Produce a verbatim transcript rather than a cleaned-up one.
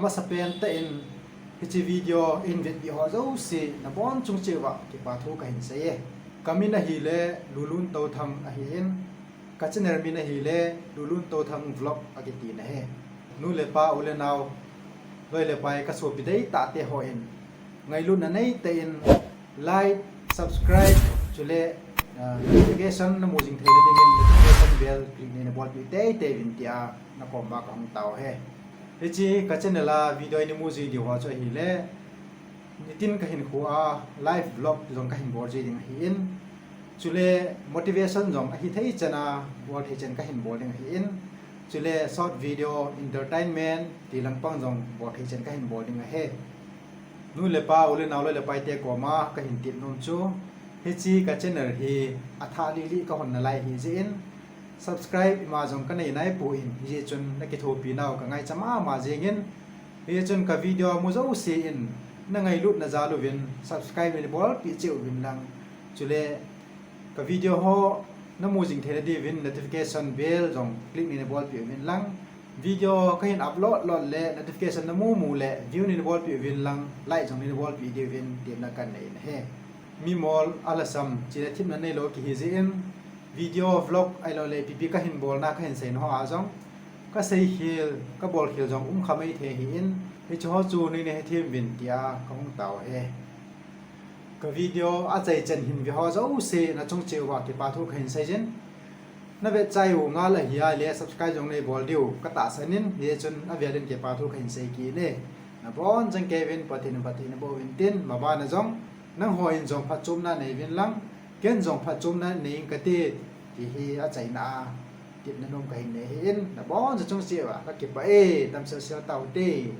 Amasapen tah in hiche video eihin vetpeh ho jouse nabon chung cheh uva kipa thu kahin sei e. Kamin ahile Lulun Touthang ahin, ka channel min ahile Lulun Touthang Vlog akiti ahi. Nu le pa, u le nao, loi le pai, kasopi deitah te hon ngailutna neitah in like, subscribe, chule notification namu jing theina dingin notification bell click nei nabolpeh teitei uvin tia nakom uva kahung tao e. Hiche ka channel a video eihin mu ji diu ho chu ahile, nitin kahinkho a live vlog jong kahin bol ji ding ahin, chule motivation jong ahithei chan a bol thei chan kahin bol ding ahin, chule short video, entertainment ti langpang jong bol thei chan kahin bol ding ahi. Nu le pa, u le nao, loi le paite koma kahin tep nom chu, hiche ka channel hi athah lih lih kahon nalai ahijeh in, subscribe ima jong kanei naipon, hijeh chun nakithopi nau kangaicha mama jengin, hijeh chun ka video mu jouse in nangailutna jal uvin subscribe neibolpeh cheh uvin lang, chule ka video ho namu jing theina diuvin notification bell jong click nei nabolpeh uvin lang, video kahin upload lot le notification namu mu le view nei nabolpeh uvin lang, like jong nei nabolpeh diuvin temna kanei ahi. Mimol alhasam chena themna neilou kihi jeh in, video vlog ahiloule ipi ipi kahin bolna kahin seina ho a jong kaseikhel, kabolkhel jong umkha maithei ahin, hiche ho chu neina hethem uvin tia kahung tao e. Ka video achaichan hin ve ho jouse nachung cheh uva kipa thu kahin seijin, navet chai u ngal ahile subscribe jong neibol diu katahsan in, hijeh chun avel in kipa thu kahin sei kit e. Nabon chang kei uvin Pathen in phatthei naboh uvin tin, mabana jong nangho in jong phatchomna nei uvin lang, ken jong phatchomna nei inge kati, ti hi achaina a tepna nom kahin nei ahin, nabon jong chung cheh uva kakipah e, damsel sel taute.